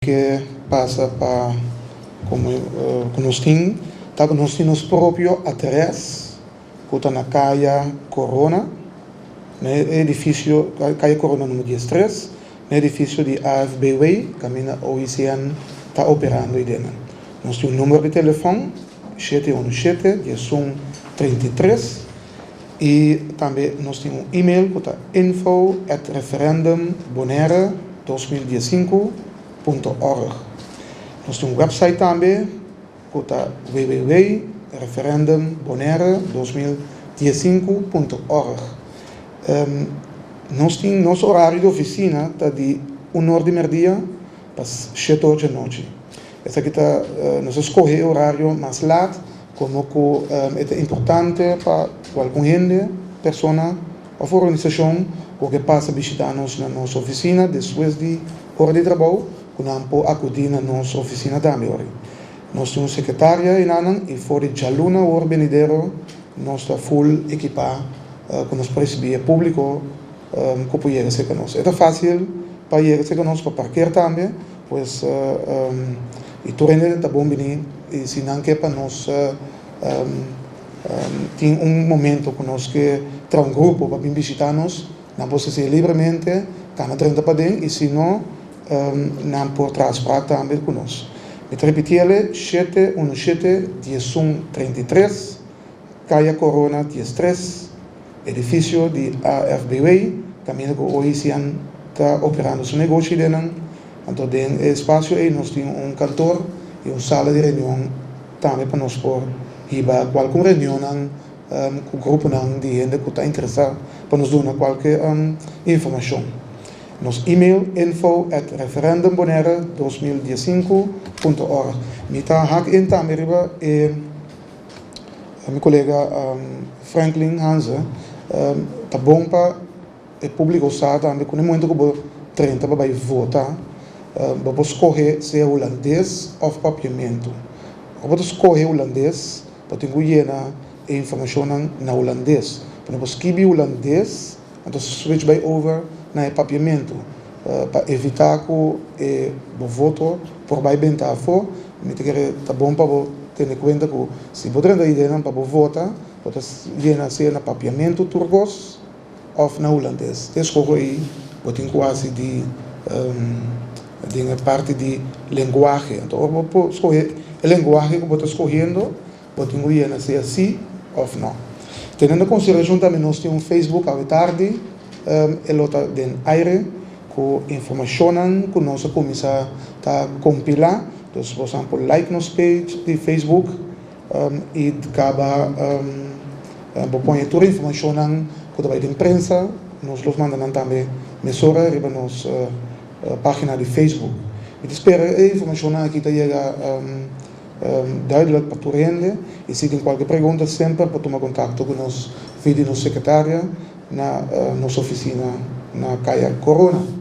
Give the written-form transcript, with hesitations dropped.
Ke pasa pa komo ku nos tin ta ku nos tin nos propio adrès ku ta na Kaya Korona, na e edifisio Kaya Korona number 13, na edifisio di AFBW kaminda OICN ta operando eidenan. Nos tin un number di telefòn, 717 11 33, i tambe nos tin un email ku ta info@referendumbonaire2015.org. Nos tin un website tambe ku ta www.referendumbonaire2015.org. Nos tin nos orario di ofisina ta di un or di merdia pa 7 or dje nochi. Esaki ta nos a skohe e orario mas lat komo ku e ta importante pa kualkun hende, persona òf organisashon ku ke pasa bishitá nos na nos ofisina despues di ora di trabou ku nan por akudí na nos ofisina tambe ora. Nos tin un sekretaria enanan i for di djaluna awor benidero nos ta full ekipá ku nos por risibí e públiko ku por yega serka nos. E ta fásil pa yega serka nos pa parker tambe, pues i tur hende ta bon bini i si nan ke pa nos tin un momento ku nos ke traha un grupo pa bin bishitá nos, nan por sesé libremente, kana drenta paden i si no nan por traha afsprak tambe ku nos. Mi ta ripitié el, 717 11 33, Kaya Korona 13, edifisio di AFBW, kaminda ku OICN ta operando su negoshi dennan. Anto den e espasio ei nos tin un kantor i un sala di reunion tambe pa nos por hiba kualkun reunionnan ku gruponan di hende ku ta interesá pa nos duna kualke informashon. Nos email info@referendumbonaire2015.org. Mi ta hak in tambe riba e mi kolega Franklin Hanze, ta bon pa e públiko sa tambe ku na e momento ku bo drenta pa bai vota, bo por skohe sea hulandes òf papiamentu. Ora bo ta skohe hulandes, bo tin ku yena e informashonnan na hulandes. Pero bo skibi hulandes, anto switch bai over na e papiamentu pa evitá ku e bo voto por bai benta afó. Mi ta kere ta bon pa bo tene kuenta ku si bo drenta ideanan pa bo vota, bo ta yena sea na papiamentu tur kos òf na hulandes. Te eskoho ei bo tin ku hasi di den e parti di lenguahe. Anto ora bo por skohe e lenguahe ku bo ta skohiendo, bo tin ku yena sea sí òf nò. Teniendo konsiderashon tambe nos tin un Facebook awe tardi, e lo ta den aire ku informashonnan ku nos a kuminsá ta kompilá. Dus boso por like nos page di Facebook i kaba bo pone tur e informashonnan ku ta bai den prensa, nos lo manda nan tambe mesora riba nos página di Facebook. Mi ta spera e informashonnan aki ta yega duidelijk pa tur hende i si tin kualke pregunta semper por tuma kontakto ku nos via di nos sekretaria na nos ofisina na Kaya Korona.